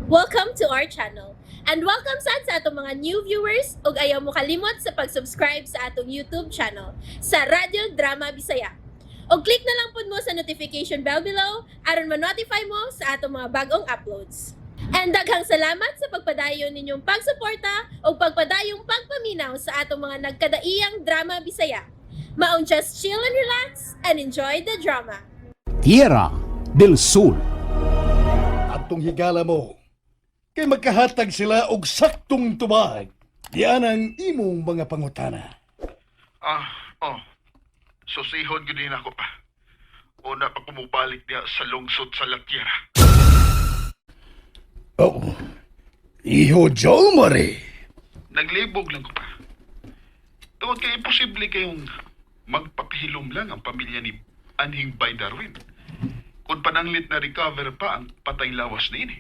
Welcome to our channel. And welcome sad sa atong mga new viewers ug ayaw mo kalimot sa pag-subscribe sa atong YouTube channel sa Radyo Drama Bisaya. Og click na lang pud mo sa notification bell below aron ma-notify mo sa atong mga bagong uploads. And daghang salamat sa pagpadayon ninyong pagsuporta ug pagpadayong pagpaminaw sa atong mga nagkadaiyang drama Bisaya. Maong just chill and relax and enjoy the drama. Tierra del Sol. Atong higala mo. Kay magkahatag sila og saktong tubag. Diyan ang imong mga pangutana. Ah, oh. Susihon gyud din ako pa. Una pa kumubalik niya sa lungsod sa La Tierra. Oh. Iho Joe Marie. Naglibog lang ko pa. Tungod kay imposible kayong magpapahilom lang ang pamilya ni Anhing Bay Darwin. Kung pananglit na recover pa ang patay lawas niini.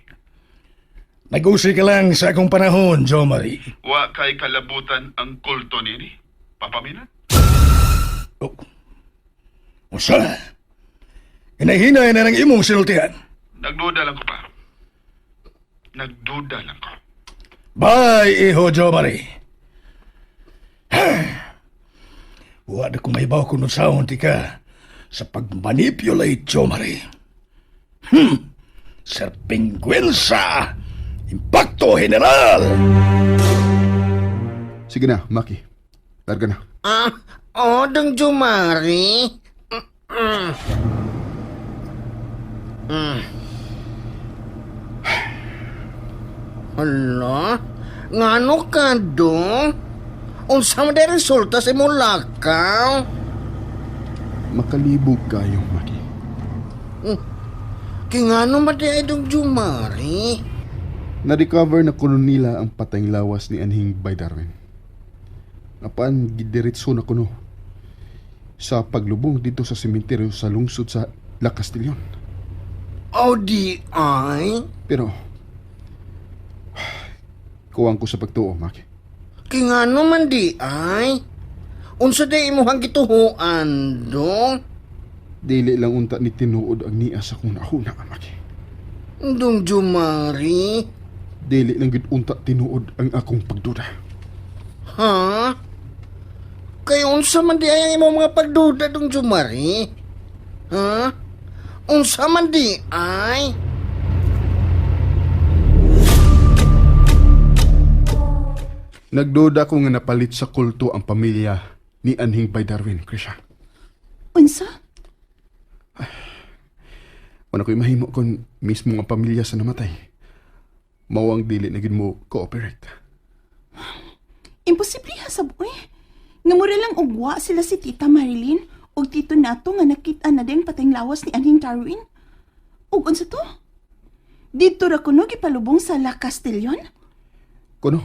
Nag-usi ka lang sa akong panahon, Joe Marie. Wa kay kalabutan ang kulto niini. Papamina? Oh. Usa. Hinahinay na ng imong sinultihan. Nagduda lang ko pa. Nagduda lang ko. Bye, iho Joe Marie. Wa na kung maibaw kung unsaon ti ka sa pagmanipulate, Joe Marie. Sir Penguensa! Impacto General! Sige na, Maki. Larga na. Ah, oh, dong Jumari. Mm. Hala, ngano ka dong? Unsa man day resulta sa imong lakaw? Makalibog kayo, Maki. Kay ngano man day dong Jumari? Na-recover na kuno nila ang patayng lawas ni Anhing Bay Darwin. Apan gidiretso na kuno sa paglubong dito sa sementeryo sa lungsod sa La Castillon. Oh, di ay. Pero kuwang ko sa pagtuo, Maki. Kay ngano man di ay. Unsa day imong gituhuan dong? Dili lang unta ni tinuod ang niya sa kung nahuna, Maki. Dong Jumari. Dili lang gid unta tinuod ang akong pagduda. Ha? Kay unsa man di ay ang imong mga pagduda dong Jumari? Ha? Unsa man di ay? Nagduda ko nga napalit sa kulto ang pamilya ni Anhing Bay Darwin, Krisha. Unsa? Wala ko'y mahimo kung mismo ang pamilya sa namatay. Mao ang dili na gid mo cooperate. Imposible ha sab uy. Nga mura lang ugwa sila si Tita Marilyn ug Tito Nato nga nakita na din patayng lawas ni Anhing Darwin. Ug unsa to? Didto ra kuno gipalubong sa La Castillon? Kuno.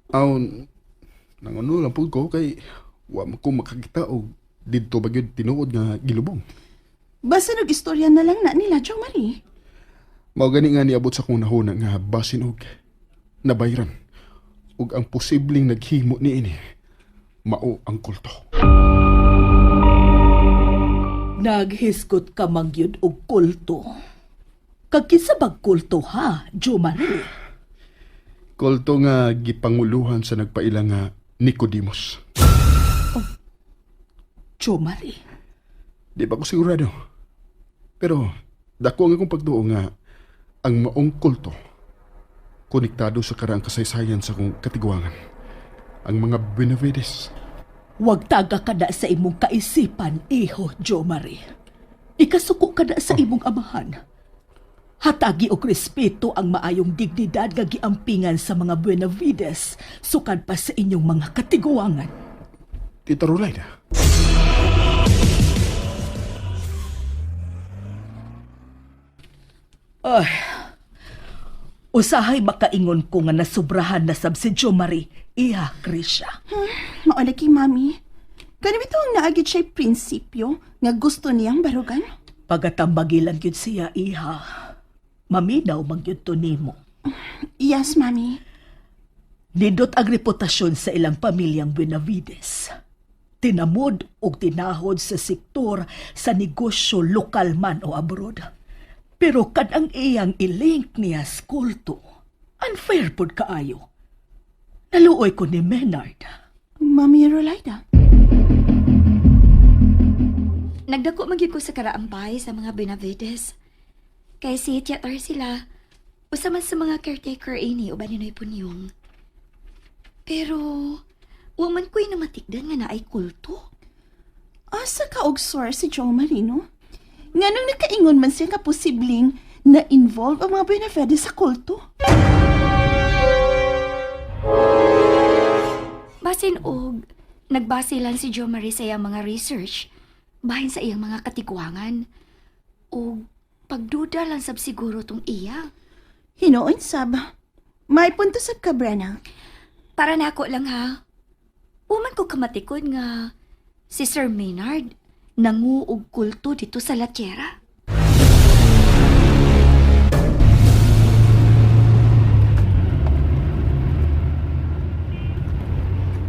Aw, nanguno lang pud ko kay wa man ko makakita og didto ba gyud tinuod nga gilubong. Basta nag-istorya na lang na nila, Jo Marie. Mao gani nga niabot sa akong nahuna nga basin og nabayran ug ang posibleng naghimo niini mao ang kulto. Naghisgot ka mangyud og kulto. Kag kinsa bag kulto ha, Jo Marie? Kulto nga gipanguluhan sa nagpaila nga Nicodemus. Jo Marie, Di ba ko sigurado? Pero dako ang akong pagduo nga ang maong kulto konektado sa karaang kasaysayan sa akong katiguangan. Ang mga Benavides. wag taga ka na sa imong kaisipan, iho, Jo Marie. Ikasuko ka na sa imong amahan. Hatagi og respeto ang maayong dignidad nga giampingan sa mga Buenavides sukad pa sa inyong mga katiguangan. Tita Rulaida. Ay, usahay makaingon ko nga nasubrahan na sab si Jo Marie, iha, Krisha. Mao lagi, Mami. Kani bitaw ang naagid siya prinsipyo nga gusto niyang barugan? Pagatambagilan gyud siya, iha. Maminaw man gyud to nimo. Yes, Mami. Nindot ang reputasyon sa ilang pamilyang Benavides. Tinamod og tinahod sa sektor sa negosyo lokal man o abroad. Pero kadang iyang ilink niya sa kulto, unfair pod kaayo. Naluoy ko ni Menard. Mami Rolaida. Nagdako man gyud ko sa karaambay sa mga Benavides. Kay si Tiatar sila, usa man sa mga caretaker ini uban ni Noy Punyong. Pero, wa man ko'y namatikdan nga naay kulto. Asa ka og source si Joe Marino? Nganong nakaingon man siya nga posibleng na-involve ang mga Benavides sa kulto? Basin og, nagbase lang si Jo Marie sa iyang mga research, bahin sa iyang mga katigwangan. Og pagduda lang sab siguro tong iya. Hinoon sab. May punto sab ka, Brenna. Para nako lang ha. Uman ko kamatikod nga si Sir Maynard nanguog kulto dito sa La Tierra.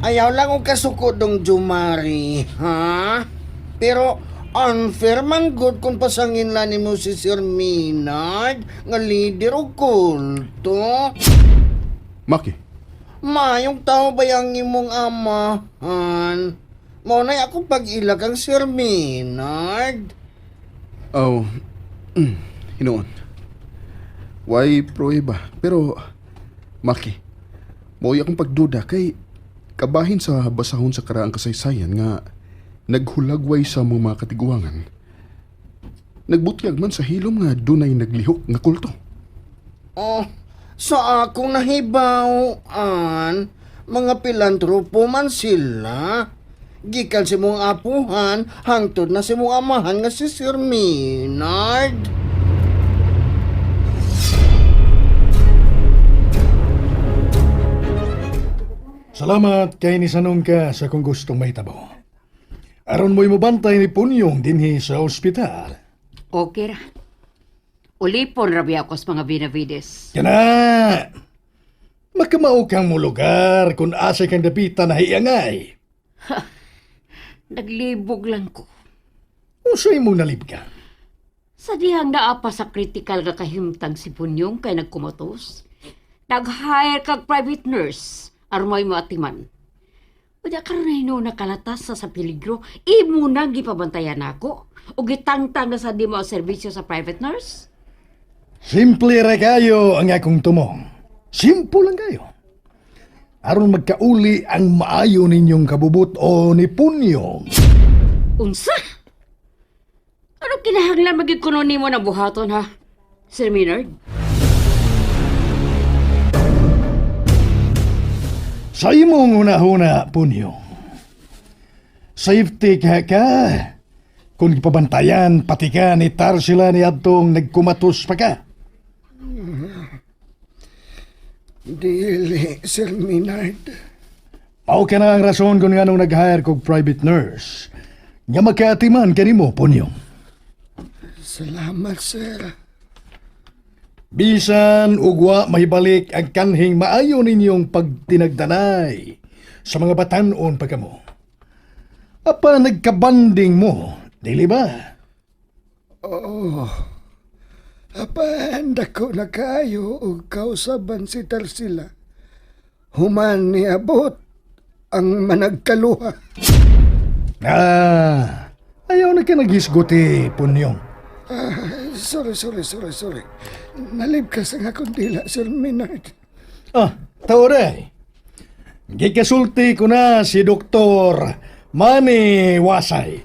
Ayaw lang og kasuko dong Jumari, ha? Pero unfair man good kung pasangin lang nimo si Sir Maynard nga leader og kulto. Maki, Mayong tao ba yung imong amahan? Mao na'y ako pag-ila kang Sir Maynard. oh, hinuon. Why prueba? Pero, Maki, mo'y akong pagduda kay kabahin sa basahon sa karaang kasaysayan nga naghulagway sa mga mga katiguangan. Nagbutyag man sa hilom nga dunay naglihok nga kulto. Oh, sa akong nahibawaan, mga pilantropo man sila. Gikan si mong apuhan, hangtod na si mong amahan nga si Sir Maynard. Salamat kay nisanong ka sa kung gustong mahitabo. Aron mo'y mobantay ni Punyong dinhi sa ospital. Okay ra. Ulipon rabi ako sa mga Benavides. Kana! Makamao kang mo lugar kung asa kang dapita na hiangay. Naglibog lang ko. Usay mong nalibga. Sa dihang naa pa sa critical nga kahimtang si Bunyong kay nagkumatos. Nag-hire kag private nurse aron mo atiman. Unya karon na hinuon nakalatas sa peligro, imo nang gipabantayan nako. O gitangtang na sa di mo ang serbisyo sa private nurse. Simple ra kayo ang akong tumong. Simple lang kayo. Aron magkauli ang maayo ninyong kabubut o ni Punyong. Unsa? Ano kinahanglan maging kuno nimo na buhaton ha? Sir Maynard? Sa imong una-una, Punyong. Safety ka ka. Kung ipabantayan, pati ka ni Tarsila ni Adtong nagkumatos pa ka. Dili, Sir Maynard. Mao ka na ang rason kung nganong nag-hire kog private nurse. Nga makaatiman kanimo, Punyong. Salamat, sir. Bisan ugwa mahibalik ang kanhing maayo ninyong pagtinagdanay sa mga batanon pa kamo. Apa nagkabanding mo, dili ba? Oo. Apan, dako na kayo og kausaban si Tarsila. Human niabot ang managkaluha. Ah, ayaw na ka naghisguti, Punyong. Sorry, sorry, sorry, sorry. Nalibkas ang akong dila, Sir Maynard. Ah, tauray. Gikasulti ko na si Doktor Manny Wasay.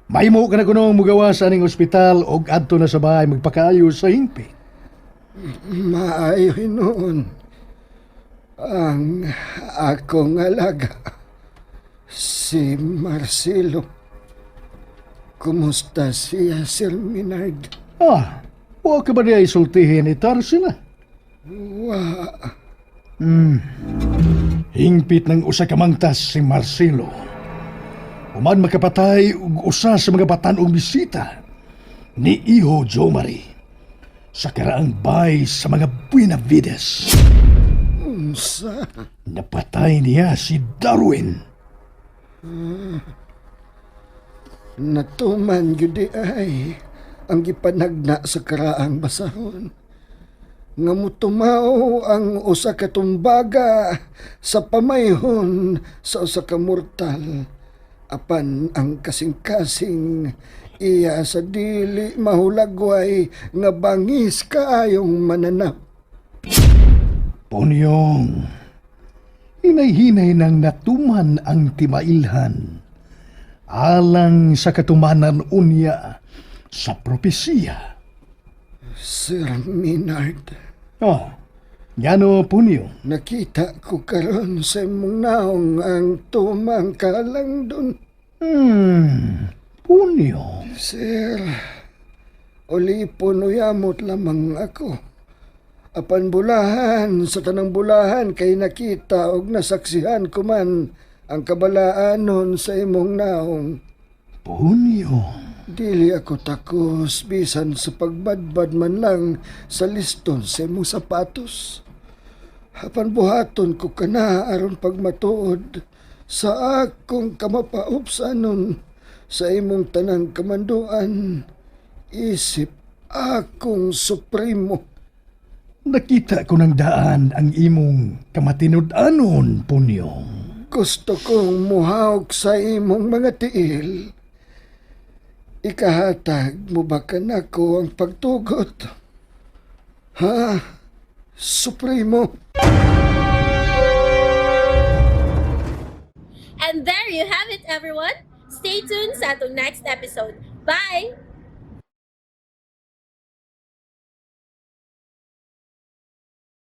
Mahimo ka na kunong mugawa sa aning ospital og adto na sa bahay magpakaayo sa hingpit. Maayo noon ang akong alaga, si Marcelo. Kumusta siya, Sir Maynard? Ah, wa ka ba niya isultihin ni Tarsila? Wa, Hingpit ng usa ka mangtas si Marcelo. Human makapatay og usa sa mga batan-ong bisita ni Iho Jomari sa karaang bay sa mga Buenavides. unsa? Napatay niya si Darwin. Natuman gyud di ay ang gipanagna sa karaang basahon. Nga mutumaw ang usa ka tumbaga sa pamayhon sa usa ka mortal. Apan ang kasing-kasing iya sa dili mahulagway nga bangis kaayong mananap. Punyong, hinay-hinay nang natuman ang timailhan. Alang sa katumanan unya sa propesiya. Sir Minard, Oh, ngano Punyong? nakita ko karon sa imong naong ang tumang kalangdon. Punyong. Sir, olipon uyamot lamang ako. Apan bulahan sa tanang bulahan kay nakita og nasaksihan ko man ang kabalaanon sa imong naong. Punyong. Dili ako takos bisan sa pagbadbad man lang sa liston sa imong sapatos. Apan buhaton ko kana aron pagmatuod sa akong kamapaupsanon sa imong tanang kamanduan. Isip akong supremo. Nakita ko ng daan ang imong kamatinud-anon, Punyong. Gusto kong muhawk sa imong mga tiil. Ikahatag mo ba kanako ang pagtugot? Ha? Supremo? And there you have it, everyone. Stay tuned sa atong next episode. Bye!